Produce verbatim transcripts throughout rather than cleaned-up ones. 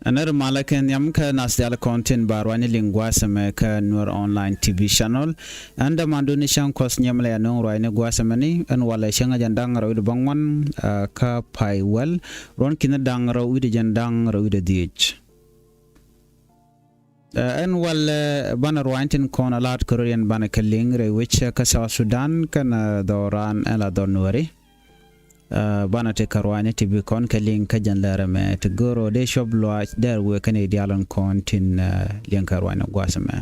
Ɛn ri malä kɛ nhiam kä nath diaal kɔn tin ba ruacni liŋ gua̱a̱th ɛmɛ kä Nuer Online T V Channel. Ɛn dämandun ni cäŋ kuɔth nyɛmɛ lɛ ya nööŋ ruacni gua̱a̱th ɛmɛni, ɛn walɛ cäŋ a jɛn da̱ŋ rɛw wi̱cdɛ bäŋuan, kä pay wäl ruɔ̱n ki̱n da̱ŋ rɛw wi̱cdɛ jɛn da̱ŋ rɛw wi̱cdɛ dhieec. Ɛn walɛ banɛ ruacni tin kɔn a la̱a̱t kärɔ̱diɛn banɛ kɛ liŋ rɛy wec kä South Sudan kɛnɛ dhɔran ɛn la dhɔr Nuääri. Banɛ ti kɛ ruacni ti bi kɔn kɛ liŋ kä jɛn lɛr ɛmɛ ti go̱r ɔ dee cuɔp luaac dɛr wëë kɛn i̱ diaal in kɔn tin liŋ kɛ ruacni gua̱a̱th ɛmɛ.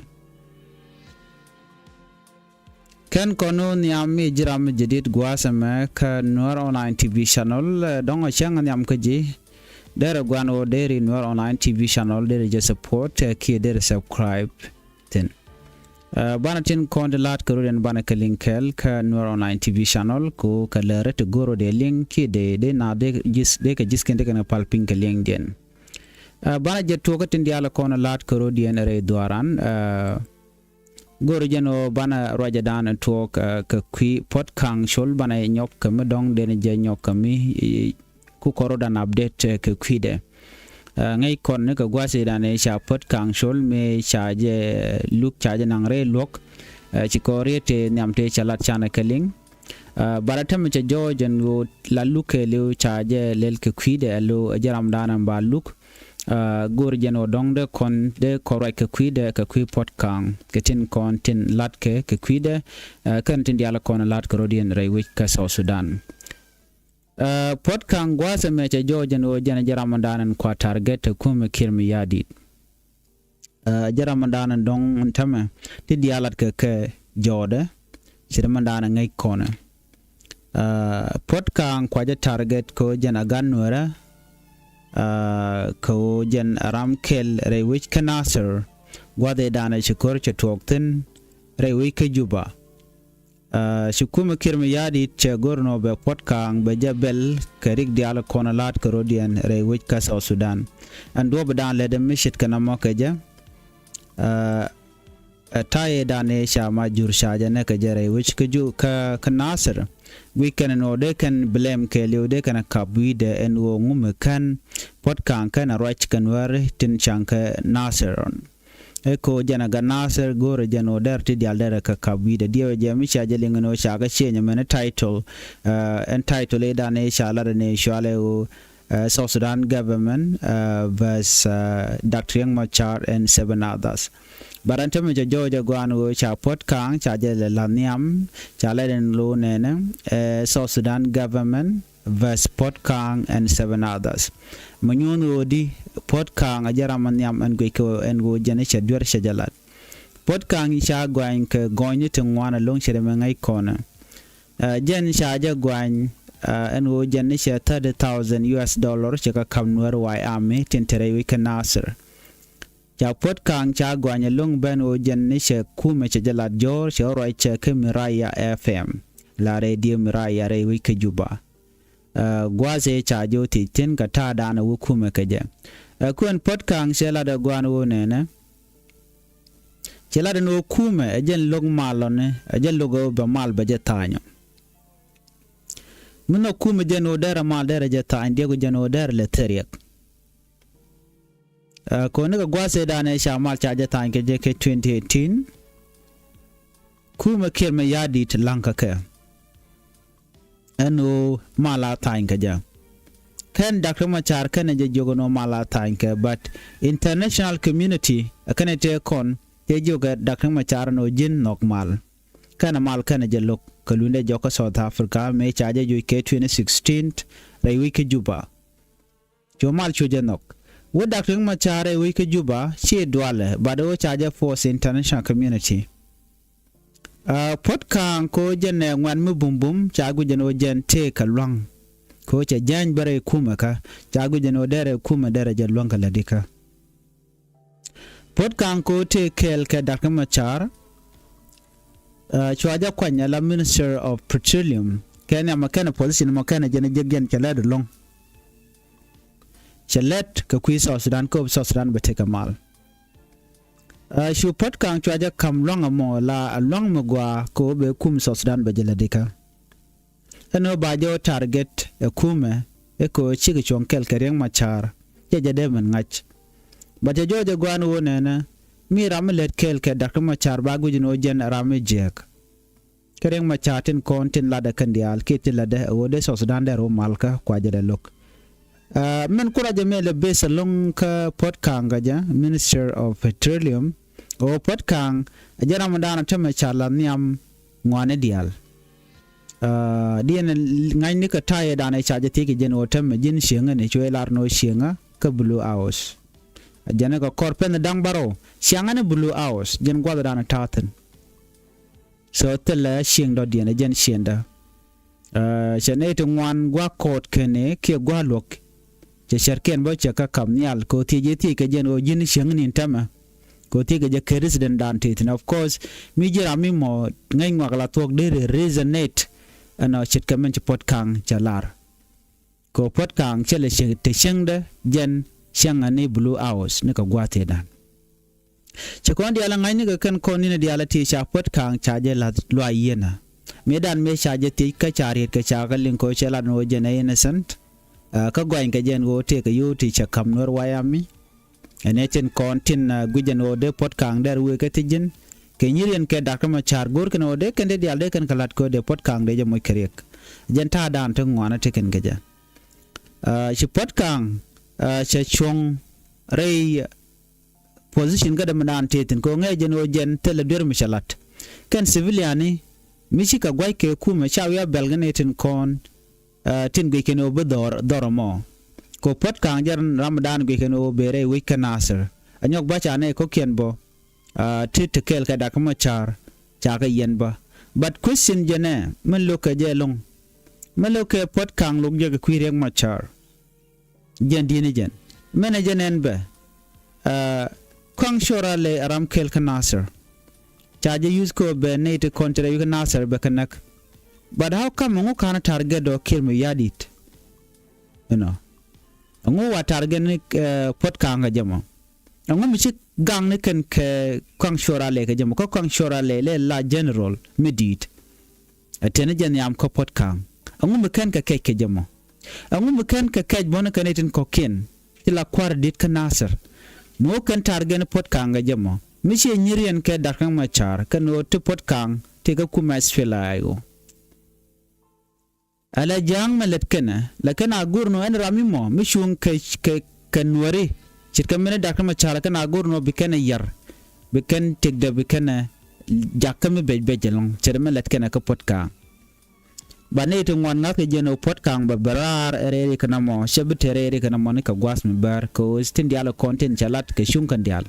Kɛn kɔn wä nhiam mi ji̱ ram mi jadid gua̱a̱th ɛmɛ kä Nuer Online T V Channel, dɔ̱ŋ ɔ cäŋ nhiam kä ji̱. Derɛ gua̱n wä deri Nuer Online T V Channel deri jɛ support kiɛ deri subscribe thin. Banɛ tin kɔn ti la̱a̱t kärɔ̱diɛn banɛ kɛ liŋ kɛɛl kä Nuer Online T V Channel ku kɛ lɛr ti go̱r ɔ dee liŋ kiɛ dee dee na dee ji̱th dee kɛ ji̱th kiɛn dee kɛn kɛ pal piny kɛ liŋdiɛn. Banɛ jɛ tuɔkä tin diaal kɔn la̱a̱t kärɔ̱diɛn rɛy dhuaran. Go̱r jɛn ɣöö banɛ ruacɛ da̱a̱n tuɔɔk kɛ kui̱ Puɔt Ka̱a̱ŋ Col banɛ nyɔk kɛ mi dɔ̱ŋ den jɛ nyɔk kɛ mi ku kɔr rɔ dan update kɛ kui̱dɛ. Ŋäc kɔn ni kɛ gua̱a̱th i̱ dan i̱ ca Puɔt Ka̱a̱ŋ Col mi ca jɛ luk ca jɛ naŋ rɛy luɔ̱k. Ci kɔr riet tëë nhiam tëë ca lat canɛ kɛ liŋ. Bara tämɛ cɛ jɔɔc ɛn ɣöö la luk kɛɛliw ca jɛ lɛl kɛ kui̱dɛ ɛ lo̱ ɛ jɛ ram da̱a̱n ɛn ba luk. Go̱r jɛn ɔ dɔ̱ŋ dee kɔn dee kɔn ruac kɛ kui̱dɛ kɛ kui̱ Puɔt Ka̱a̱ŋ kɛ tin kɔn tin la̱tkɛ kɛ kui̱dɛ. Kɛn tin diaal kɔn la̱tkɛ rɔ̱diɛn rɛy wec kä South Sudan. Puɔt Ka̱a̱ŋ gua̱a̱th ɛmɛ cɛ jɔɔc jɛn ɣöö jɛn jɛ ram ɛn da̱a̱n ɛn kua target te kumɛ Kiir Mayardit. Jɛ ram ɛn da̱a̱n ɛn dɔ̱ŋ ɛn tämɛ ti diaal la̱tkɛ kɛ jɔɔdɛ. Ci ram ɛn da̱a̱n ɛn ŋäc kɔnɛ. Puɔt Ka̱a̱ŋ kua jɛ target kɛ ɣöö jɛn a gan Nuɛrä. Kɛ ɣöö jɛn a ram kɛl rɛy wec kä Nasir gua̱th ëëdan ɛ ci ko̱r cɛ tuɔɔk thi̱n rɛy wec kä Juba. Ci kumɛ Kiir Mayardit cɛ go̱r nɔ bɛ Puɔt Ka̱a̱ŋ bɛ jɛ bɛl kɛ rik diaal kɔn la̱a̱t kɛ rɔ̱diɛn rɛy wec kä South Sudan. Ɛn duɔ̱ɔ̱p da̱a̱n lɛt mi ce̱tkɛ nɔmɔ kɛ jɛ. Ɛ ta̱yɛ dan ëë ca ma jur ca jɛ nɛ kɛ jɛ rɛy wec kä ju kä kä Nasir. Guic kɛn ɛn ɣöö dee kɛn blame kɛɛliw dee kɛn ɛ kap wi̱i̱dɛ ɛn ɣöö ŋumɛ kän Puɔt Ka̱a̱ŋ kɛn ɛ ruac kɛ Nuääri tin ca̱ŋ kɛ Nasir ɔn. Ɛ ko jɛn ɛ gat Nasir go̱o̱rɛ jɛn ɣöö dɛr ti diaal dɛr ɛ kɛ kap wi̱i̱dɛ diɛwɛ jɛ mi ca jɛ liŋ ɛn ɣöö ca kɛ cieny ɛmɛn ɛ title. Ɛn title ëë dan ëë ca lat ɛn ëë cualɛ ɣöö South Sudan government versus Doctor Riek Machar and seven others. But ɛn tämɛ cɛ jɔɔc ɛ gua̱a̱n ɣöö ca Puɔt Ka̱a̱ŋ ca jɛ lɛ la̱th nhiam ca lɛ den lo̱o̱ nɛnɛ South Sudan government versus Puɔt Ka̱a̱ŋ and seven others. Mɛ nyuɔ̱n ɣöö di Puɔt Ka̱a̱ŋ a jɛ ram nhiam ɛn guic kɛ ɛn ɣöö jɛn cɛ duer cɛ jɛ lat. Puɔt Ka̱a̱ŋ ca gua̱a̱ny kɛ gɔ̱nyni ti ŋuan ɛlɔ̱ŋ cɛ rɛ mɛ ŋäc kɔnɛ. Jɛn ca jɛ gua̱a̱ny ɛn ɣöö jɛn ni cɛ thirty thousand U S dollar cɛ kɛ ka̱m Nuɛr White Army tin te rɛy wec kä Nasir. Ca Puɔt Ka̱a̱ŋ ca gua̱a̱ny ɛlɔ̱ŋ ben ɣöö jɛn ni cɛ kumɛ cɛ jɛ lat jɔ̱ɔ̱r cɛ ruac cɛ kä Miraya F M la radio Miraya rɛy wec kä Juba. Gua̱a̱th ëë ca jɛ wä thiec thi̱n kɛ ta̱a̱ da̱a̱n ɛ wä kumɛ kɛ jɛ. Ɛ kuɛn Puɔt Ka̱a̱ŋ cɛ lat ɛ gua̱a̱n ɣöö nɛnɛ. Cɛ lat ɛn ɣöö kumɛ ɛ jɛn lo̱k mal lɔni ɛ jɛn lo̱k ɛ wä bɛ mal bɛ jɛ tha̱a̱nyɔ. Mi nhɔk kumɛ jɛn ɣöö derɛ mal derɛ jɛ tha̱a̱ny diɛk ɣöö jɛn ɣöö derɛ lɛ theriɛk. Ɛ kɔn ni kɛ gua̱a̱th ëë da̱a̱n ëë ca mal ca jɛ tha̱a̱ny kɛ jɛ kɛ twenty eighteen. Kumɛ Kiir Mayardit la̱ŋ kä kɛ. Ɛn ɣöö mal a tha̱a̱ny kɛ jɛ. Kɛn Doctor Machar kɛnɛ jɛ jiök ɛn ɣöö mal a tha̱a̱ny kɛ but international community ɛ kɛnɛ tëë kɔn tëë jiök ɛ Doctor Machar ɛn ɣöö ji̱n nhɔk mal. Kɛnɛ mal kɛnɛ jɛ lo̱k kɛ luundɛ jɔk kä South Africa mëë ca jɛ joc kɛ twenty sixteen rɛy wec kä Juba. Cu mal cu jɛ nhɔk. Wä Doctor Riek Machar ɛ wec kä Juba ci dualɛ but wä ca jɛ force international community. Puɔt Ka̱a̱ŋ ko jɛn ɛ ŋuan mi bumbum ca guic jɛn wä jɛn tëë kɛ lua̱ŋ. Ko cɛ jääny bärɛ kumɛ kä ca guic jɛn wä derɛ kumɛ derɛ jɛ lua̱ŋ kɛ lätdi kä. Puɔt Ka̱a̱ŋ ko tëë kɛɛl kɛ Doctor Machar. Cua jɛ kuany ala Minister of Petroleum kɛ nhiam mɛ kɛnɛ position mɔ kɛnɛ jɛn jɛ giɛn cɛ lɛt ɛlɔ̱ŋ. Cɛ lɛt kɛ kui̱ South Sudan kɛ ɣöö bi South Sudan bɛ tekɛ mal. Cu Puɔt Ka̱a̱ŋ cua jɛ ka̱m lua̱ŋ ɛmɔ la ɛ lua̱ŋ mi gɔaa kɛ ɣöö bɛ kum South Sudan bɛ jɛ lätdi kä. Ɛn ɣöö ba jɛ wä target ɛ kumɛ ɛ kɛ ɣöö cikɛ cuɔ̱ŋ kɛl kɛ Riek Machar cɛ jɛ dee min ŋa̱c. But cɛ jɔɔc ɛ gua̱a̱n ɣöö nɛnɛ mi ram mi lät kɛɛl kɛ Doctor Machar ba guic ni ɣöö jɛn ram mi jiääk. Kä Riek Machar tin kɔn tin latdɛ kɛn diaal kiɛ tin latdɛ ɛ ɣöö dee South Sudan dee rɔ mal kä kuacɛ dee lo̱k. Ɛ, min ku ruacɛ mëë lɛ base ɛlɔ̱ŋ kä Puot Kaŋ kɛ jɛ, Minister of Petroleum, ɣöö Puot Kaŋ ɛ jɛn ram mi da̱a̱n ɔ tämɛ ca la̱th nhiam ŋuani diaal. Ɛ, diɛn ŋa̱cni kɛ ta̱yɛ da̱a̱n ɛ ca jɛ thiec kɛ jɛn ɣöö tämɛ ji̱n cieŋäni cuɛ lar ni ɣöö cieŋä kä Blue House. Ɛ jɛn kɛ kɔr pɛn da̱ŋ bärɔw ciaŋäni Blue House jɛn gua̱th da̱a̱n ɛ ta̱a̱ thi̱n. So thilɛ cieŋ dɔ̱diɛn ɛ jɛn ciendä. Ɛ, cɛ nɛy ti ŋuan gua̱a̱k kɔɔt kɛnɛ kiɛ gua̱a̱k luɔ̱k. Cɛ cärkiɛn bä cɛ kä ka̱m nhial kɛ ɣöö thiec jɛ thiec kɛ jɛn ɣöö ji̱n cieŋ ni̱n tämɛ. Kɛ ɣöö thiec kɛ jɛ kɛ resident da̱a̱n tëë thi̱n. Of course mi ji̱ ram mi mɔ ŋäc ŋuak la thuɔ̱k dee resonate ɛnɔ ce̱tkɛ min ci Puot Kaŋ cɛ lar. Kɛ ɣöö Puot Kaŋ cɛ lɛ cieŋ te cieŋdä jɛn cieŋä ni Blue House ni kɛ gua̱a̱th tëëdan. Ci kɔn diaal ɛ ŋa̱cni kɛ kɛn kɔn ni̱n diaal ɛ ti ca Puot Kaŋ ca jɛ la̱th luaac yieenä. Mëëdan mëë ca jɛ thiec kä ca riet kɛ ca kä liŋ kɛ ɣöö cɛ lat ni ɣöö jɛn ɛ innocent. Ɛ, kä gɔany kɛ jɛn ɣöö tëëkɛ yio̱w ti cɛ ka̱m Nuɛr White Army. Ɛn ɛ tin kɔn tin, ɛ, guic jɛn ɣöö dee Puot Kaŋ dɛr wëë kä thiec ji̱n. Kɛ nyiriɛn kɛ Doctor Machar go̱o̱r kɛn ɣöö dee kɛn dee diaal dee kɛn kɛ la̱t kɛ ɣöö dee Puot Kaŋ dee jɛ moc kɛ riɛk. Jɛn ta̱a̱dan ti ŋuanä ti kɛn kɛ jɛ. Ɛ, ci Puot Kaŋ, ɛ, cɛ cuɔ̱ŋ rɛy position kä dämɛ daan tëë thi̱n kɛ ɣöö ŋäcɛ jɛn ɣöö jɛn thilɛ duer mi cɛ la̱t. Kɛn civilian ni mi cikɛ gua̱c kɛ kumɛ ca wi̱i̱ a bɛl kɛ nɛy tin kɔn, ɛ, tin guic kɛn ɣöö bi dhɔr, dhɔr ɛmɔ. Kɛ ɣöö Puot Kaŋ jɛn ram mi daan guic kɛn ɣöö bëë rɛy wec kä Nasir. Ɛ nyɔk bä ca nɛy kɔ̱kiɛn bä, ɛ, ti te kɛɛl kɛ Doctor Machar ca kɛ yiɛn bä. But question jɛn ɛ min lo̱k kɛ jɛ ɛlɔ̱ŋ. Min lo̱k kɛ Puot Kaŋ lo̱k jɛ kɛ kui̱ Riek Machar. Jɛn di̱n i̱ jɛn. Mɛnɛ jɛn ɛn bɛ, ɛ, Kɔaŋ Cuɔl Ralɛ ɛ ram kɛl kä Nasir. Ca jɛ use kɛ ɣöö bɛ nɛy ti kɔn cɛ rɛy wi̱i̱ kä Nasir bɛ kɛ näk. But how come ɛŋu ka̱n target ɔ Kiir Mayardit? You know. Ɛŋu wa target ni, ɛ, Puot Kaŋ kɛ jɛ mɔ? Ɛŋu mi ci gaŋ ni kɛn kɛ Kɔaŋ Cuɔl Ralɛ kɛ jɛ mɔ? Kä Kɔaŋ Cuɔl Ralɛ lɛ la general mi di̱i̱t. Ɛ teni jɛ nhiam kä Puot Kaŋ. Ɛŋu mi kɛn kɛ kɛc kɛ jɛ mɔ? Ɛŋu mi kɛn kɛ kɛc bɔni kɛn itin kɔ̱kiɛn ti la kua̱r dit kä Nasir? Mi wä kɛn target ni Puot Kaŋ kɛ jɛ mɔ mi ciɛ nyiriɛn kɛ Doctor Machar kɛn ɣöö ti Puot Kaŋ ti kä kumɛ S P L A I O. Ala ja̱a̱ŋ mɛ lät kɛnɛ la kɛn a go̱r nɔ ɛn ram imɔ mi cuŋ kɛ, kɛ, kɛ Nuɛri. Ce̱tkɛ mɛn i̱ Doctor Machar kɛn a go̱r nɔ bi kɛn ɛ yar, bi kɛn tëkdɛ, bi kɛn ɛ jakä mi bɛc bɛc ɛlɔ̱ŋ. Ce̱t mɛ lät kɛnɛ kä Puot Kaŋ. Ba nɛy ti ŋuan ŋa̱th kɛ jɛn ɣöö Puɔ̱t Ka̱a̱ŋ bɛ bɛ raar ɛ rɛɛri kɛn ɛmɔ, cɛ bi te rɛɛri kɛn ɛmɔ ni kɛ gua̱a̱th mi bäär kɛ ɣöö tin diaal kɔn tin cɛ lat kɛ cuŋ kɛn diaal.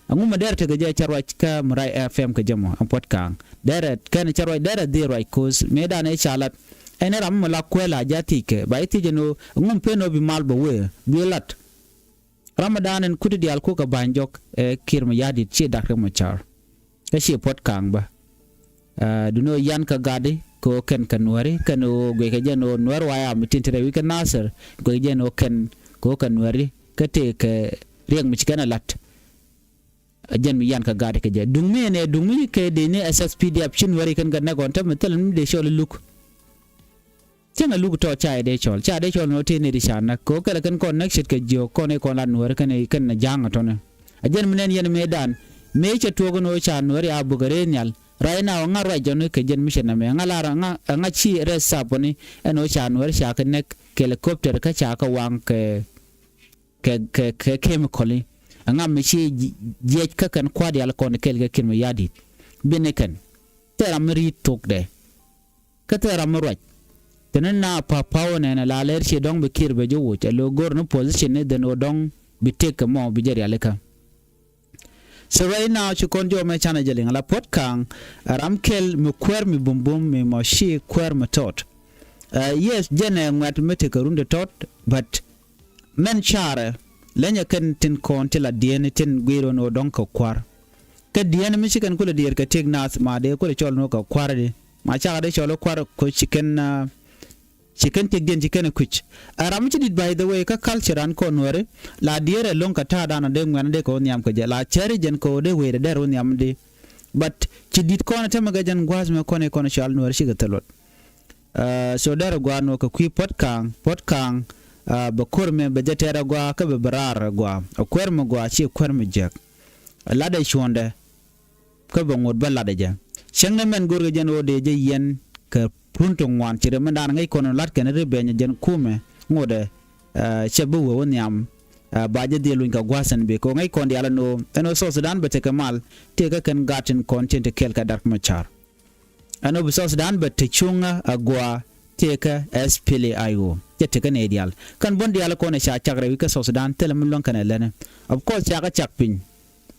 Ɛŋu mi dɛr tekɛ jɛ cɛ ruac kä mi rac F M kɛ jɛ mɔ ɛn Puɔ̱t Ka̱a̱ŋ. Dɛrɛ kɛn cɛ ruac dɛrɛ dhil ruac ko̱o̱th mëëdan ëë ca lat. Ɛn ɛ ram mi la kuɛl a ja̱ thiec kɛ ba i̱ thiec ɛn ɣöö ɛŋu mi pen ɣöö bi mal bɛ wëë bi lat. Ramadan ɛn kuti diaal kukɛ ba̱ny jɔk ɛ Kiir Mayardit ci Dak Riek Machar. Kä ci Puɔ̱t Ka̱a̱ŋ bä. Ɛ, duŋni ɣöö yan kä gatdi kɛ ɣöö kɛn kɛ Nuääri kɛn ɣöö guic kɛ jɛn ɣöö Nuäär White Army tin te rɛy wi̱c kä Nasir guic kɛ jɛn ɣöö kɛn kɛ ɣöö kɛ Nuääri kä tëëkɛ riɛk mi ci kɛn ɛ la̱t. Ɛ jɛn mi yan kä gatdi kɛ jɛ duŋ mi ɛn ɛ duŋ mi kɛ dee ni S S P D F ci Nuääri kɛn kɛ nɛk ɣɔn te mi thil mi dee cɔl iluk. Cäŋ ɛ luk tɔɔt ca yɛ dee cɔl ca dee cɔl ni ɣöö tëë nɛy ti ca näk kɛ ɣöö kɛlɛ kɛn kɔn näk ce̱tkɛ jiök kɔn i̱ kɔn la Nuääri kɛn kɛn ja̱a̱ŋ ɛ tɔ̱nɛ. Ɛ jɛn mi nɛn yɛn mëëdan mëë cɛ tuɔɔk ɛn ɣöö ca Nuääri a bukɛ rɛy nhial. Right now ɛŋa ruac jɔni kɛ jɛn mi cɛ nɛmɛ ɛŋa lar ɛŋa ci rɛy thap ɔni ɛn ɣöö ca Nuääri ca kɛ näk kɛ helicopter kä ca kɛ waŋ kɛ kɛ kɛ kɛ chemical i̱ ɛŋa mi ci jiɛc kä kɛn kua̱r diaal kɔn kɛl kɛ Kiir Mayardit. Bini kɛn thil ram mi ri̱i̱t thokdɛ. Kä thil ram mi ruac. Thin ni na pa̱ pa̱w nɛn ɛ la lɛr ci dɔ̱ŋ bi Kiir bɛ ji̱ woc ɛ lo̱ go̱r ni position ni dhin ɣöö dɔ̱ŋ bi tëk kɛ mɔ bi jɛ rialikä. So right now ci kɔn jɔmɛ canɛ jɛ liŋ la Puɔ̱t Ka̱a̱ŋ ɛ ram kɛl mi kuäär mi bumbum mi mɔ ci kuäär mi tɔt. Ɛ, yes, jɛn ɛ ŋuɛ̈t mi tekɛ run ti tɔt, but mɛn carɛ lɛnyɛ kɛn tin kɔn ti la dieen tin gui̱i̱r ɣän ɣöö dɔ̱ŋ kɛ kua̱r. Kä dieen mi ci kɛn kulɛ diɛɛr kɛ tëk naath ma dee kulɛ cɔl ni ɣöö kɛ kua̱r di ma cakɛ dee cɔl i̱ kua̱r ko ci kɛn, ɛ, ci kɛn tëkdiɛn ci kɛn ɛ kui̱c. Ɛ ram mi ci di̱t, by the way, kä culture an kɔn Nuääri la diɛɛr ɛlɔ̱ŋ kɛ ta̱a̱dan ɔ dee ŋuɛ̈n dee kɛ wä nhiam kɛ jɛ la cäri jɛn kɛ ɣöö dee wecdɛ dɛr wä nhiam di. But ci di̱t kɔn ɛ tämɛ kɛ jɛn gua̱a̱th mɛ kɔn i̱ kɔn cɔal Nuääri cikɛ thil luɔt. Ɛ, so derɛ gua̱a̱r nɔ kɛ kui̱ Puɔ̱t Ka̱a̱ŋ, Puɔ̱t Ka̱a̱ŋ, Bɛ ko̱r mɛ bɛ jɛ tɛɛr agɔaa kä bɛ bɛ raar agɔaa. Ɛ kuäär mi gɔaa ci kuäär mi jiäk. Latdɛ cuɔ̱ndɛ kä bɛ ŋot bä latdɛ jɛ. Cäŋ ni mɛn go̱rkɛ jɛn ɣöö dee jɛ yɛn kɛ run ti ŋuan ci ri mindan ŋäc kɔn lat kɛn ri bɛny jɛn kumɛ ŋotdɛ. Cɛ bi wee wä nhiam. Ba jɛ dhil luny kɛ gua̱a̱th ɛn bi kɛ ɣöö ŋäc kɔn diaal ɛn ɣöö ɛn ɣöö South Sudan bɛ tekɛ mal tëëkä kɛn gat tin kɔn tin ti kɛɛl kɛ Dr. Machar. Ɛn ɣöö bi South Sudan bɛ te cuŋä agua tëëkä S P L A I O. Jɛ tekɛ nɛy diaal kɛn buɔ̱n diaal kɔn ɛ ca cak rɛy wi̱c kä South Sudan thilɛ mi luäŋ kɛn ɛ lɛnɛ. Of course cakɛ cak piny.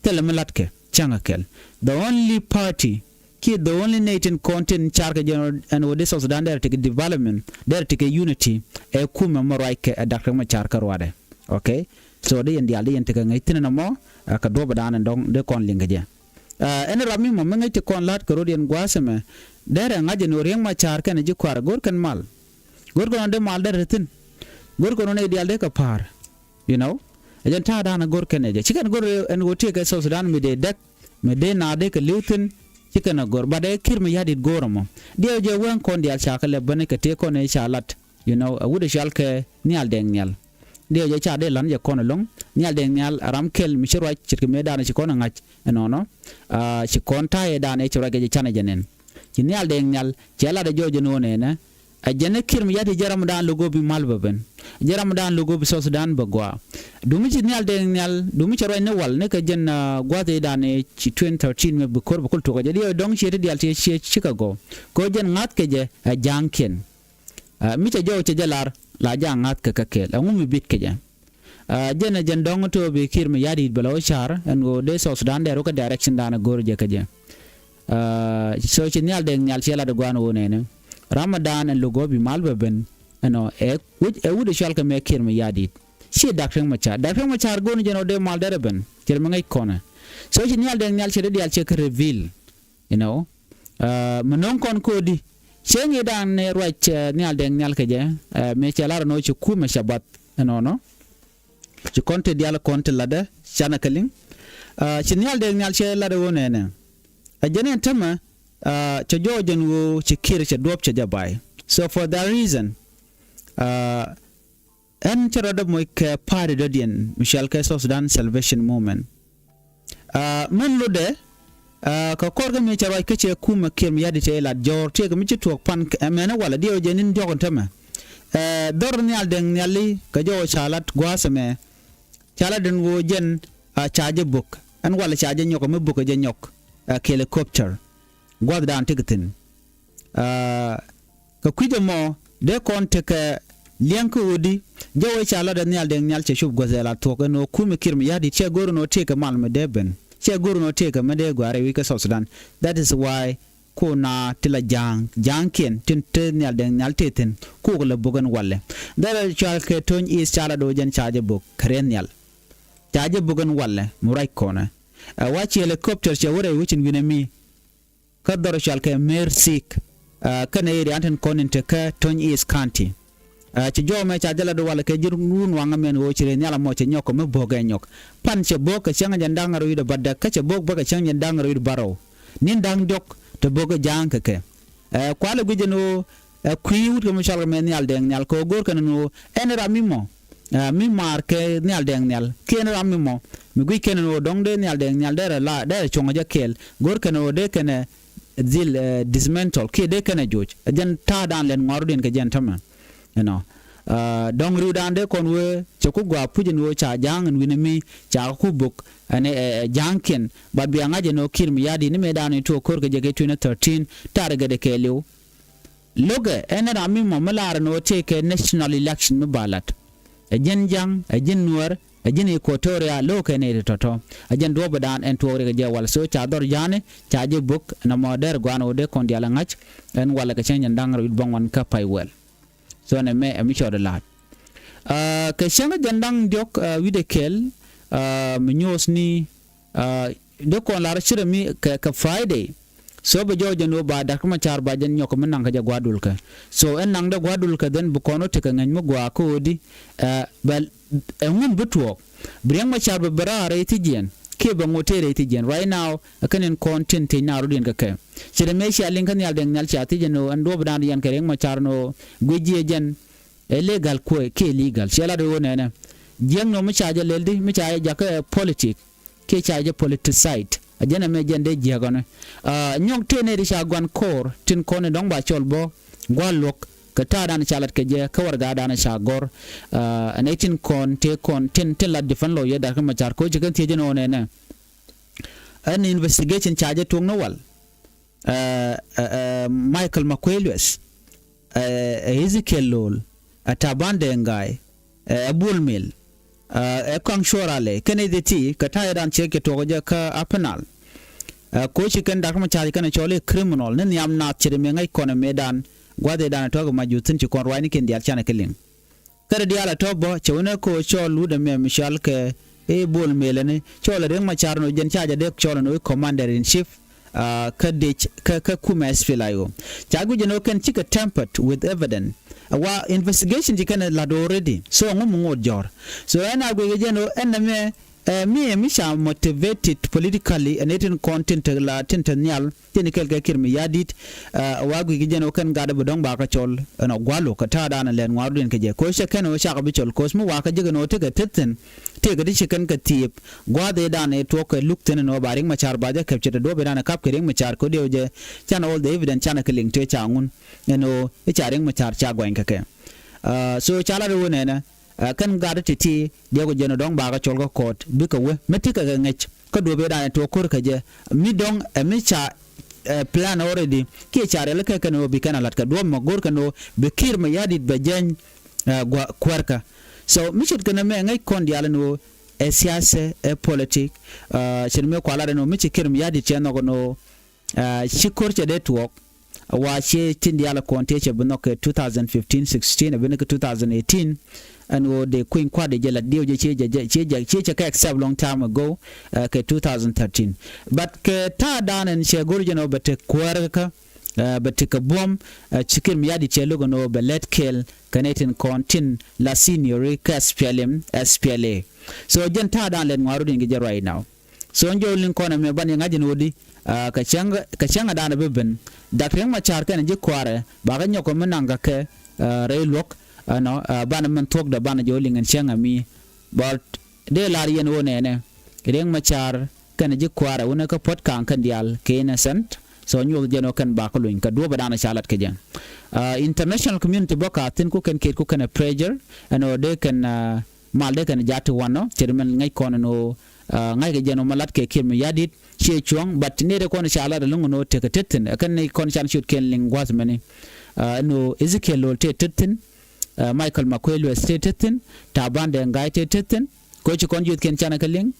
Thilɛ mi latkɛ cäŋ ɛ kɛl. The only party ki the only nɛy tin kɔn tin carkɛ jɛn ɛn ɣöö di South Sudan derɛ tekɛ development, derɛ tekɛ unity, ɛ kumɛ mɔ ruackɛ ɛ Dr. Machar kä ruadɛ. Okay. So di yɛn diaal di yɛn tekɛ ŋäc thi̱n ɛn ɛmɔ. Ɛ kɛ duɔ̱pɛ daanɛ dɔ̱ŋ di kɔn liŋ kɛ jɛ. Ɛn ram mi mɔ mi ŋäc ti kɔn la̱t kɛ rot yɛn gua̱a̱th ɛmɛ. Derɛ ŋa̱c ɛn ɣöö Riek Machar kɛnɛ ji̱ kua̱r go̱r kɛn mal. Go̱r kɛn ɔ di mal derɛ thi̱n. Go̱r kɛn ɔ nɛy diaal dee kɛ pa̱a̱r. You know. Ɛ jɛn ta̱a̱ da̱a̱n a go̱r kɛn ɛ jɛ ci kɛn go̱r ɛn ɣöö tiekɛ South Sudan mi dee dɛk mi dee naath dee kɛ li̱w thi̱n. Ci kɛn a go̱r bat ɛ Kiir Mayardit go̱r ɛmɔ. Diɛw jɛ weŋ kɔn diaal ca kɛ lɛ bäni kɛ tëë kɔn ɛ ca lat. You know, a wut ɛ cɔal kɛ Nhial Dɛŋ Nhial. Diɛw jɛ ca dee la̱n jɛ kɔn ɛlɔ̱ŋ. Nhial Dɛŋ Nhial a ram kɛl mi ci ruac ce̱tkɛ mëë da̱a̱n ci kɔn ɛ ŋa̱c ɛnɔnɔ. Ci kɔn ta̱a̱ ɛ da̱a̱n ɛ ci ruac kɛ jɛ canɛ jɛ nɛn. Ci Nhial Dɛŋ Nhial cɛ lat ɛ jɔɔc ɛn ɣöö nɛnɛ. Ɛ jɛn ɛ Kiir Mayardit jɛ ramdan lo̱k go̱o̱p bi mal bɛ ben. Jɛ ramdan lo̱k go̱o̱p bi South Sudan bɛ gɔaa. Dumi ci Nhial Dɛŋ Nhial dumi cɛ ruac ni wal ni kɛ jɛn gua̱th i̱ dan i̱ ci twenty thirteen mɛ bi ko̱r bi kul tuɔk ɛ jɛ diɛ dɔ̱ŋ ciɛ ti diaal ti ciɛ cikɛ gɔw. Kɛ ɣöö jɛn ŋa̱th kɛ jɛ ɛ ja̱a̱ŋkiɛn. Mi cɛ jɔw cɛ jɛ lar la ja̱a̱ŋ ŋa̱th kɛ kɛ kɛɛl ɛŋu mi bit kɛ jɛ. Jɛn ɛ jɛn dɔ̱ŋ to̱o̱p i̱ Kiir Mayardit bɛ la wä ca̱r ɛn ɣöö dee South Sudan dɛr wä kɛ direction dan ɛ go̱o̱r jɛ kɛ jɛ. So ci Nhial Dɛŋ Nhial ciɛ lat ɛ gua̱a̱n ɣöö nɛnɛ. Ramadan ɛn lo̱k ɣöö bi mal bɛ ben ɛnɔ ɛ wut ɛ cɔal kɛ mɛ Kiir Mayardit. Ci Dr. Riek Machar, Dr. Riek Machar go̱o̱n jɛn ɣöö dee mal derɛ ben. Cɛ mɛ ŋäc kɔnɛ. So ci Nhial Dɛŋ Nhial cɛ dee diaal cɛ kɛ reveal. You know. Mi no̱o̱ŋ kɔn ko̱di. Cɛ ŋi̱i̱dan ni ruac Nhial Dɛŋ Nhial kɛ jɛ. Mëë cɛ lar ɛn ɣöö ci kumɛ cɛ bath ɛnɔnɔ. Ci kɔn ti diaal kɔn ti latdɛ canɛ kɛ liŋ. Ci Nhial Dɛŋ Nhial cɛ lat ɛ ɣöö nɛnɛ. Ɛ jɛn ɛn tämɛ cɛ jɔɔc ɛn ɣöö ci Kiir cɛ duɔ̱ɔ̱p cɛ jɛ bay. So for that reason, ɛn cɛ rɔɔdɛ moc kɛ party dɔ̱diɛn mi cɔal kɛ South Sudan Salvation Movement. Mɛn lotdɛ kɛ kɔr kä mi cɛ ruac kä cɛ kumɛ Kiir Mayardit cɛ ilat jɔɔr tiɛɛk mi ci tuɔɔk pan ɛmɛn i̱ walɛ diɛw jɛ ni̱n diɔ̱k ɛn tämɛ. Dhɔr Nhial Dɛŋ Nhiali kɛ jɔw ca lat gua̱a̱th ɛmɛ. Ca lat ɛn ɣöö jɛn a ca jɛ bök ɛn walɛ ca jɛ nyɔk ɛmɛ bök ɛ jɛ nyɔk. Ɛ helicopter gua̱thdan tekɛ thi̱n. Kɛ kui̱c ɛmɔ dee kɔn tekɛ liɛŋ kä ɣöödi. Jɛ wee ca lat ɛ Nhial Dɛŋ Nhial cɛ cup guäth ɛ la thuɔ̱k ɛn ɣöö kumɛ Kiir Mayardit cɛ go̱r ɛn ɣöö tëëkɛ mal mi dee ben cɛ go̱r ɛn ɣöö tëëkɛ mi dee gua̱a̱r ɛ wi̱c kä South Sudan. That is why kuna ti la ja̱a̱ŋ ja̱a̱ŋkiɛn tin te Nhial Dɛŋ Nhial tëë thi̱n kuk la bök ɛn walɛ. That is cɔal kɛ Tony East ca la do̱o̱ jɛn ca jɛ bök kɛ rɛn nhial. Ca jɛ bök ɛn walɛ mi ruac kɔnɛ. Ɛ wa ci helicopter cɛ wä rɛy wecin wi̱nɛ mi. Kä dhɔr cɔal kɛ Mer Sik kɛnɛ area an tin kɔn in te kä Tony East County. Ci jɔw mɛ ca jɛ la du walɛ kɛ ji̱ run waŋä mɛn ɣöö ci rɛy nhial amɔ cɛ nyɔk kɛ mi bo̱o̱k ɛ nyɔk. Pan cɛ bo̱o̱k kɛ cäŋ jɛn da̱ŋ rɛw wi̱cdɛ bädäk kä cɛ bo̱o̱k bä kɛ cäŋ jɛn da̱ŋ rɛw wi̱cdɛ bärɔw. Ni̱n da̱ŋ diɔ̱k te bo̱o̱k ɛ ja̱a̱ŋ kɛ kɛ. Kualɛ guic ɛn ɣöö ɛ kui̱ wut kɛ mi cɔal kɛ mɛ Nhial Dɛŋ Nhial kɛ ɣöö go̱o̱r kɛn ɛn ɣöö ɛn ram mi mɔ. Mi maar kɛ Nhial Dɛŋ Nhial kiɛn ram mi mɔ mi guic kɛn ɛn ɣöö dɔ̱ŋ dee Nhial Dɛŋ Nhial derɛ la derɛ cuɔ̱ŋ jɛ kɛɛl go̱o̱r kɛn ɛn ɣöö dee kɛn ɛ dhil dismantle kiɛ dee kɛn ɛ joc ɛ jɛn ta̱a̱dan lɛn ŋɔarudiɛn kɛ jɛn tämɛ. Ɛnɔ dɔ̱ŋ ri̱wdan dee kɔn wee cɛ ku gɔaa puc ɛn ɣöö ca ja̱a̱ŋ ɛn wi̱n ɛmi ca ku bök ɛn ɛ ja̱a̱ŋkiɛn. Bat bia ŋa̱c ɛn ɣöö Kiir Mayardit ni mëëdan in tuɔɔk ko̱r kɛ jɛ kɛ twenty thirteen ta̱rɛ gɛdɛ kɛɛliw. Lo̱kɛ ɛn ram mi mɔ mi laar ɛn ɣöö tëëkɛ national election mi ba la̱t. Ɛ ji̱n ja̱ŋ ɛ ji̱n nuäär ɛ ji̱n Equatoria lo̱kɛ nɛy ti tɔ̱tɔ̱. Ɛ jɛn duɔ̱ɔ̱pdan ɛn tuɔɔk riɛk ɛ jɛ wal so ca dhɔr ja̱a̱ni ca jɛ bök nɔmɔ dɛr gua̱a̱n ɣöö dee kɔn diaal ɛ ŋa̱c. Ɛn walɛ kɛ cäŋ jɛn da̱ŋ rɛw wi̱cdɛ bäŋuan kä pay wɛl. So nɛ mɛ ɛ mi cɔɔdɛ la̱a̱t. Kɛ cäŋ jɛn da̱ŋ diɔ̱k wi̱cdɛ kɛl mi nyuɔ̱thni. Dee kɔn lar cirɛ mi kɛ Friday. So bɛ jɔɔc jɛn ɣöö ba Dr. Machar ba jɛn nyɔk mi naŋ kɛ jɛ gua̱a̱r dulkɛ. So ɛn naŋdɛ gua̱a̱r dulkɛ then bi kɔn wä tekɛ ŋäc mi gɔaa kä ɣöödi. Bɛ ɛŋun bi tuɔɔk bi Riek Machar bɛ bɛ raar rɛy thi̱jiɛn kiɛ bɛ ŋot tëë rɛy thi̱jiɛn right now. Ɛ kɛn in kɔn tin thiec naar rɔ̱diɛn kɛ kɛ. Cirɛ mëë cia liŋ kä Nhial Dɛŋ Nhial cia thiec ɛn ɣöö ɛn duɔ̱ɔ̱pdan yɛn kɛ Riek Machar ɛn ɣöö guic jiɛ jɛn. Ɛ legal kuɛ kiɛ illegal. Ciɛ lat ɣöö nɛnɛ jiäk nɔ mi ca jɛ lɛl di mi ca jɛ jakä ɛ politic kiɛ ca jɛ politicide. A jɛn ɛmɛ jɛn dee jiäk ɔni. Nyɔk tëë nɛy ti ca gua̱n ko̱r tin kɔn in dɔ̱ŋ ba cɔl bä gua̱l luɔ̱k kɛ ta̱a̱dan ca lat kɛ jɛ kä warɛgadan ca gɔ̱r. Ɛn ɛ tin kɔn tëë kɔn tin tin lat defend lawyer Doctor Machar ko̱ ci kɛn thiec ɛn ɣöö nɛnɛ ɛn investigation ca jɛ tuɔ̱k ni wal. Michael Makuei Lueth, Ezekiel Lol, Taban Deng Gai, Bol Mel, ɛ Kɔaŋ Cuɔr Alɛ kɛn ɛ dhiti kɛ ta̱yɛ dan ciek cɛ tuɔk jɛ kä Apenal. Koci kɛn dak mɛ ca̱c kɛn ɛ cɔl i̱ criminal ni nhiam naath ce̱t mëë ŋäc kɔn ɛ mëë dan gua̱th ɛ dan ɛ tɔ̱k ɛ mac juthin ci kɔn ruacni kɛn diaal canɛ kɛ liŋ. Kärɛ diaal a tɔ̱ bä cɛ wänɛ ko̱ cɔl wut ɛmɛ mi cɔal kɛ i̱ Bol Mel ɛni cɔl ɛ Riek Machar ɛn ɣöö jɛn ca jɛ dee cɔl ɛn ɣöö i̱ commander in chief. Kä dec kä kä kumɛ SPLA-IO ca guic ɛn ɣöö kɛn cikɛ tempered with evidence. Wa investigation ci kɛn ɛ la̱t already, so ɛŋu mi ŋot jɔ̱ɔ̱r? So ɛn a guic kɛ jɛn ɣöö ɛn ɛmɛ ɛ mi ɛ mi ca motivated politically ɛn ɛ tin kɔn tin te la tin te nhial tin kɛl kɛ Kiir Mayardit. Wa guic kɛ jɛn ɣöö kɛn gat bi dɔ̱ŋ bakä cɔl ɛn ɔ gua̱lu kɛ ta̱a̱dan ɛ lɛn ŋua̱r duin kɛ jɛ ko̱ cɛ kɛn ɣöö cakɛ bi cɔl ko̱ mi wakä jek ɛn ɣöö tekɛ tethin. Tëëkɛ ti ci kɛn kɛ thiëëp gua̱a̱th ëëdan ëë tuɔɔk kɛ luk thi̱n ɛn ɣöö ba Riek Machar ba jɛ kɛp ce̱t ɛ duɔ̱ɔ̱p ëëdan ɛ kap kɛ Riek Machar kɛ ɣöö diɛw jɛ can all the evidence canɛ kɛ liŋ tëë ca ŋun ɛn ɣöö i̱ ca Riek Machar ca guany kɛ kɛ. So ca lat ɣöö nɛnɛ kɛn gat ti̱ti̱ diɛw kɛ jɛn ɣöö dɔ̱ŋ bakä cɔl kä court bikɛ wee mi ti kɛ kɛ ŋäc kä duɔ̱ɔ̱p ëëdan ɛ tuɔɔk ko̱r kɛ jɛ mi dɔ̱ŋ ɛ mi ca plan already kiɛ ca riɛl kɛ kɛn ɣöö bi kɛn a la̱t kɛ duɔ̱ɔ̱p mɛ go̱o̱r kɛn ɣöö bi Kiir Mayardit bɛ jɛny. Gua̱ kuäärkä. So mi ce̱tkɛ nɛmɛ ŋäc kɔn diaal ɛn ɣöö ɛ siasa ɛ politic. Ce̱t mëë kualat ɛn ɣöö mi ci Kiir Mayardit cɛ nhɔk ɛn ɣöö ci ko̱r cɛ dee tuɔɔk. Wa ciɛ tin diaal ɛ kɔn tëë cɛ bi nhɔk kɛ two thousand fifteen sixteen ɛ bi ni kɛ two thousand eighteen. Ɛn ɣöö dee kui̱ny kua̱r dee jɛ la̱t diɛw jɛ ciɛ jɛ ciɛ jɛ ciɛ cɛ kɛ accept long time ago. Kɛ two thousand thirteen. But kɛ ta̱a̱dan ɛn cɛ go̱r jɛn ɣöö bɛ te kuäärkä. Bɛ tekɛ buɔ̱m. Ci Kiir Mayardit cɛ lo̱k ɛn ɣöö bɛ lät kɛɛl kɛ nɛy tin kɔn tin la senior kä SPLM, SPLA. So jɛn ta̱a̱dan lɛt ŋua̱r rot in kɛ jɛ right now. So jɔw liŋ kɔn ɛmɛ ban yɛ ŋa̱c ɛn ɣöö di kɛ cäŋ kɛ cäŋ ɛ dan ɛ bi ben. Dak Riek Machar kɛnɛ ji̱ kua̱rɛ bakä nyɔk kɛ mi naŋ kɛ kɛ rɛy luɔ̱k. Ɛnɔ banɛ min thuɔ̱kdɛ banɛ jɔw liŋ ɛn cäŋ ɛ mi. But dee lar yɛn ɣöö nɛnɛ Riek Machar kɛnɛ ji̱ kua̱rɛ wunɛ kä puɔ̱t ka̱a̱ŋ kɛn diaal kɛ innocent. So nyuɔth jɛn ɣöö kɛn bakä luny kɛ duɔ̱ɔ̱p ɛ dan ɛ ca lat kɛ jɛ. International community bä ka thi̱n ku kɛn kiɛt ku kɛn ɛ pressure ɛn ɣöö dee kɛn mal dee kɛn ja̱t ti wanɔ ce̱t min ŋäc kɔn ɛn ɣöö ŋa̱ckɛ jɛn ɣöö ma lat kɛ Kiir Mayardit ciɛ cuɔ̱ŋ. But nɛy dee kɔn ca lat ɛlɔ̱ŋ ɛn ɣöö tekɛ tethin ɛ kɛn nɛy kɔn can ciöt kɛn liŋ gua̱th mɛni. Ɛn ɣöö Ezekiel Lol tëë tethin. Michael Makuei Lueth tëë tethin. Taban Deng Gai tëë tethin. Koci kɔn ji̱thkiɛn canɛ kɛ liŋ.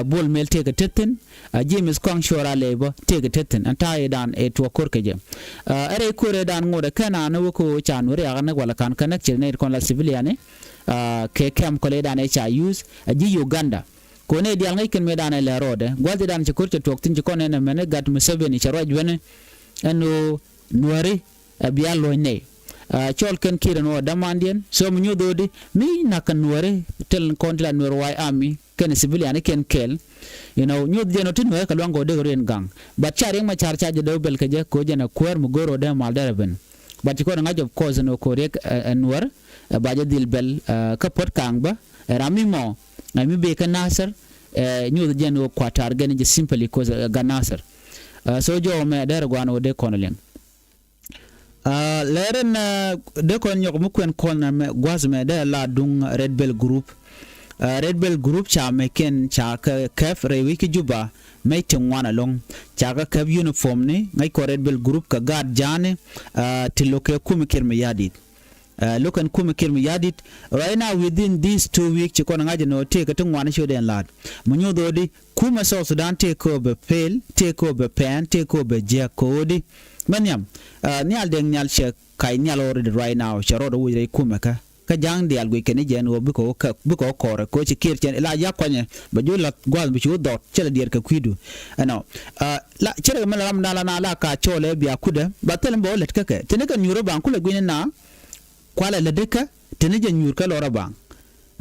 Bol Mel tëëkɛ tethin. James Kɔaŋ Cuɔr Alɛ bä tëëkɛ tethin ɛn ta̱a̱ ëëdan ëë tuɔɔk ko̱r kɛ jɛ. Ɛ rɛy ko̱r ëëdan ŋot ɛ kɛn an ɛ wä ko̱ ca Nuɛri akä näk walɛ ka̱n kä näk ce̱t nɛy ti kɔn la civilian ni. Kɛ kɛm kɔlɛ ëëdan ëë ca use ɛ ji̱ Uganda. Ko̱ nɛy diaal ŋäc kɛn mëëdan ɛ lɛ rɔɔdɛ gua̱th ëëdan cɛ ko̱r cɛ tuɔɔk thi̱n ci kɔn ɛn ɛmɛn ɛ gat Museveni cɛ ruac wɛni. Ɛn ɣöö Nuɛri ɛ bia luɔ̱ny nɛy. Cɔl kɛn Kiir ɛn ɣöö dämandiɛn. So mi nyuth ɣöö di mi na̱k kɛ Nuɛri tɛl kɔn ti la Nuɛr White Army kɛn civilian kɛn kɛɛl. You know nyuth jɛn ɣöö ti Nuɛri kɛ luaŋ kɛ ɣöö dee kɛ ruɛn gaŋ. But ca Riek Machar ca jɛ dee bɛl kɛ jɛ kɛ ɣöö jɛn ɛ kuäär mi go̱o̱r ɣöö dee mal dee rɛ ben. But ci kɔn ɛ ŋa̱c of course ɛn ɣöö kɛ Riek ɛ Nuɛr ɛ ba jɛ dhil bɛl kä puɔ̱t ka̱a̱ŋ bä ɛ ram mi mɔ ɛ mi bee kä Nasir. Ɛ nyuth jɛn ɣöö kua̱ta̱r gɛn jɛ simply cause ɛ gat Nasir. So jɔw mɛ dee rɛ gua̱a̱n ɣöö dee kɔn liŋ. Lɛr ɛn dee kɔn nyɔk mi kuɛn kɔn mɛ gua̱th mɛ dee la duŋ Red Belt Group. Red Belt Group ca mɛ kɛn ca kɛ kɛp rɛy wi̱c kä Juba mɛ ti ŋuan ɛlɔ̱ŋ. Ca kɛ kɛp uniform ni ŋäc kɔn Red Belt Group kɛ gaat ja̱a̱ni. Ti lo̱k kɛ kumɛ Kiir Mayardit. Lo̱k kɛn kumɛ Kiir Mayardit. Right now within these two weeks ci kɔn ŋa̱c ɛn ɣöö tëëkɛ ti ŋuan ciötdɛn la̱a̱t. Mi nyuth ɣöö di kumɛ South Sudan tëëkɛ ɣöö bɛ pel, tëëkɛ ɣöö bɛ pɛn, tëëkɛ ɣöö bɛ jiäk kɛ ɣöö di. Mɛ nhiam nhial dee nhial cɛ kac nhial already right now cɛ rɔɔdɛ woc rɛy kumɛ kä. Kä ja̱a̱ŋ diaal guic kɛn i̱ jɛn ɣöö bikɛ wä kɔɔrɛ koci Kiir cɛn ila yak kuanyɛ bɛ ji̱ wä la̱th gua̱a̱th bi ci wä dhɔt cɛ lɛ diɛɛr kɛ kui̱du. Ɛnɔ la cɛ rɛ mɛ la ram dan la na la ka cɔɔlɛ bia kudɛ ba thil mi bɛ wä lät kä kɛ tini kɛ nyuur i̱ baŋ kulɛ gui̱ni na. Kualɛ lät ikä tini jɛ nyuur kä lɔrä baŋ.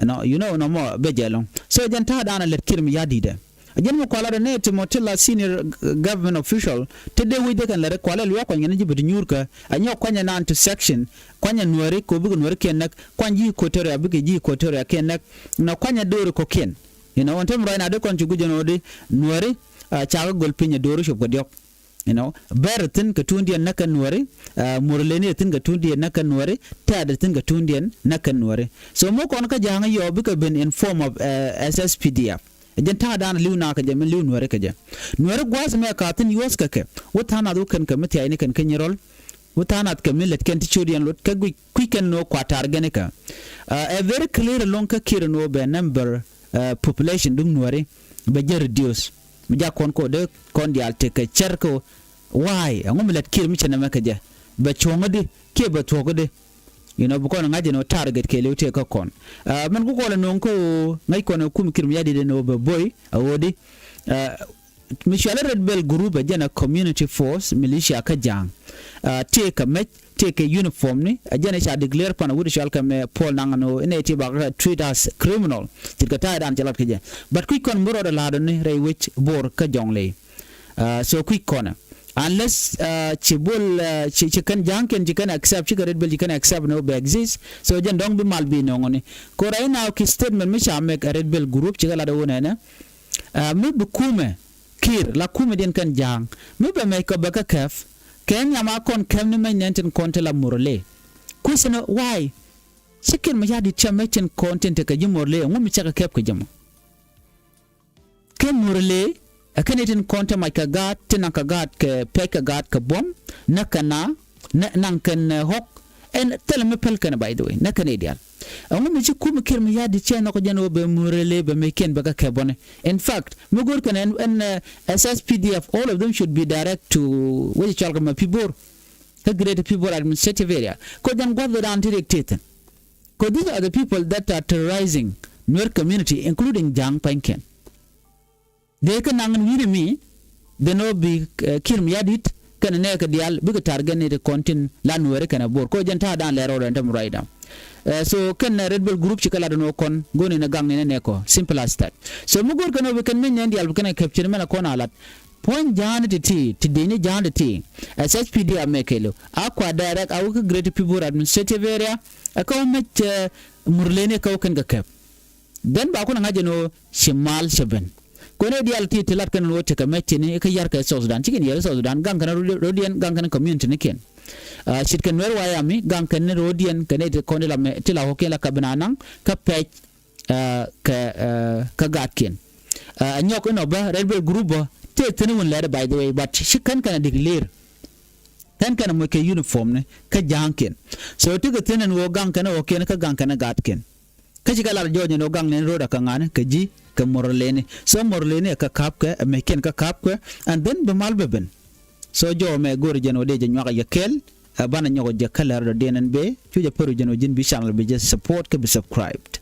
Ɛnɔ you know nɔmɔ bɛ jɛ lɔŋ so jɛn ta̱a̱ dan a lät Kiir Mayardit ɛ. Ɛ jɛn mi kualä rɛ nɛ ti mɔ ti la senior government official ti dee wi̱cdɛ kɛn lɛ ri kualɛ luaak kuany kɛn ji̱ bi ti nyuurkä. Ɛ nyɔk kuanyɛ naan ti section, kuanyɛ nuääri kɛ ɣöö bikɛ nuääri kiɛn näk, kuany ji̱ Equatoria bikɛ ji̱ Equatoria kiɛn näk. Nɔ kuanyɛ do̱ri kɔ̱kiɛn. You know, ɛn täämɛ ruac na dee kɔn ci gui̱c ɛn ɣöö di nuääri, ah, cakɛ göl piny ɛ do̱ri cop kɛ diɔ̱k. You know, Bɛr thi̱n kɛ tuundiɛn näk kɛ nuääri, ah, Murleni thi̱n kɛ tuundiɛn näk kɛ nuääri, Tɛ̈t thi̱n kɛ tuundiɛn näk kɛ nuääri. So mi kɔn kä Ja̱a̱ŋ yɔɔ bikɛ ben in form of, eh, S S P D F. Ɛ jɛn ta̱a̱dan li̱w na kɛ jɛ mi li̱w nuääri kɛ jɛ. Nuääri gua̱a̱th mɛ ka thi̱n yuɔ̱th kɛ kɛ. Wä tha̱a̱ŋ nath wä kɛn kɛ mi thia̱cni kɛn kä Nyirɔl. Wä tha̱a̱ŋ nath kɛ mi lät kɛn ti ciötdiɛn lot kä guic kui̱c kɛn ni wä kua̱r ta̱r gɛn ikä. Ah, ɛ very clear ɛlɔ̱ŋ kä Kiir ni wä bɛ number, ah, population duŋ nuääri bɛ jɛ reduce. Mi jak kɔn kɛ wä dee kɔn diaal tekɛ cär kɛ wä. Why? Ɛŋu mi lät Kiir mi cɛ nɛmɛ kɛ jɛ? Bɛ cuɔ̱ŋädi kiɛ bɛ thuɔ̱kädi? You know, bi kɔn ŋa̱c ɛn ɣöö target kɛɛliw tëë kä kɔn. Ah, mɛn ku kɔn ɛ nööŋ kä ɣöö ŋäc kɔn ɛ kum Kiir Mayardit ɛn ɣöö bɛ boy, a ɣöödi. Ah, mi cɔal i̱ Red Belt Group ɛ jɛn ɛ community force militia kä Ja̱a̱ŋ. Ah, tëë kɛ mec, tëë kɛ uniform ni, ɛ jɛn ɛ ca declare pan ɛ wut cɔal kɛ mɛ Paul Nang ɛn ɣöö inɛ ti bakɛ treat as criminal. Ce̱tkɛ ta̱a̱dan cɛ lat kɛ jɛ. But kui̱c kɔn mi rɔɔdɛ la̱a̱dɔni rɛy wec Bor kä Jɔŋley. Ah, so kui̱c kɔnɛ. Unless, ah, ci Bol, ah, ci, ci kɛn Ja̱a̱ŋkiɛn ci kɛn accept, cikɛ Red Belt ci kɛn accept ni wä bɛ exist. So jɛn dɔ̱ŋ bi mal bi nööŋni. Ko right now ki statement mi ca mɛk a Red Belt Group cikɛ lat wä nɛnɛ. Ah, mi bi kumɛ Kiir la kumɛ diɛn kɛn Ja̱a̱ŋ. Mi bɛ mɛc kɔ bɛ kä kɛp. Kɛ nyam a kɔn kɛp ni mɛc nɛn tin kɔn ti la Murle. Question why? Ci Kiir Mayardit cɛ mɛc tin kɔn tin tekɛ ji̱ Murle, ɛŋu mi cɛ kɛ kɛp kɛ jɛ mɔ? Kɛ Murle, ɛ kɛn itin kɔn te mac kɛ gaat, ti naŋ kɛ gaat kɛ pɛc kɛ gaat kɛ buɔ̱m, nä kɛ na, nä naŋ kɛn, eh, ɣɔ̱k, ɛn thilɛ mi päl kɛn, by the way, nä kɛn i̱ diaal. Ɛŋu mi ci kum Kiir Mayardit cɛ nhɔk jɛn ɣöö bɛ Murle bɛ meckiɛn bɛ kɛ kɛ buɔ̱ni. In fact, mi go̱o̱r kɛn ɛn, ɛn, eh, S S P D F, all of them should be direct to wec cɔal kɛ ma Pibor. Kä Greater Pibor Administrative Area. Kɔ jɛn gua̱th raan ti riɛk tëë thi̱n. 'Cause these are the people that are terrorizing Nuer community, including Ja̱a̱ŋ pa̱nykiɛn. Dee kä naŋ wi̱ni mi, dee nɔ bi, eh, Kiir Mayardit kɛnɛ nɛɛkɛ diaal bikɛ target ni ti kɔn tin la Nuɛri kɛnɛ Bor. Kɔ jɛn ta̱a̱dan lɛr rɔɔdɛ ni tämɛ right now. Eh, so kɛn, eh, Red Belt Group cikɛ lat ni wä kɔn go̱o̱ni ni gaŋ ni nɛ nɛɛkɔ. Simple as that. So mi go̱o̱r kɛn wä bi kɛn mi nɛn diaal bi kɛn kɛ kɛp cin mɛn a kɔn a lat. Puɔ̱ny Ja̱a̱ŋ ni ti̱ti̱, ti dee ni Ja̱a̱ŋ ti̱ti̱. Ɛ S S P D F a mɛk kɛɛliw. A kua direct a wä kä Greater Pibor Administrative Area. Ɛ kä wä mec, eh, Murleni ɛ kä wä kɛn kɛ kɛp. Then ba kun ŋa̱c ɛn ɣöö ci mal cɛ ben. Kuɛn ɛ diaal ti ti lat kɛn ɛn ɣöö tekɛ mec tini kä yar kɛ South Sudan. Cikɛn yar South Sudan, gaŋ kɛn rɔ̱diɛn, gaŋ kɛn community ni kiɛn. Ah, cit kɛn Nuɛr White Army, gaŋ kɛn rɔ̱diɛn, kɛn ɛ ti kɔn ti la mɛ, ti la ɣɔ̱kiɛn la ka ben a naŋ, kä pɛc, ah, kɛ, ah, kä gaatkiɛn. Ah, nyɔk inɔ bä, Red Belt Group bä, tëë thi̱n wun lɛr, by the way, but ci kɛn kɛn a declare. Kɛn kɛn a moc kɛ uniform ni, kä Ja̱a̱ŋkiɛn. So, tikɛ thi̱n ɛn ɣöö gaŋ kɛn ɣɔ̱kiɛn, kä gaŋ kɛn gaatkiɛn. Kä cikɛ lat jɔɔc ɛn ɣöö gaŋ nɛn ro̱o̱dɛ kɛ ŋa̱ni, kɛ ji̱, kɛ Murleni. So Murleni ɛ kä ka̱pkɛ, ɛ mɛckiɛn kä ka̱pkɛ, and then bi mal bɛ ben. So jɔɔc mɛ go̱o̱rɛ jɛn ɣöö dee jɛ nyuak ɛ jɛ kɛɛl, ɛ banɛ nyɔk ɛ jɛ kä lɛr dɔ̱diɛn ɛn bee, cu jɛ pär jɛn ɣöö ji̱n bi channel bi jɛ support kä bi subscribed.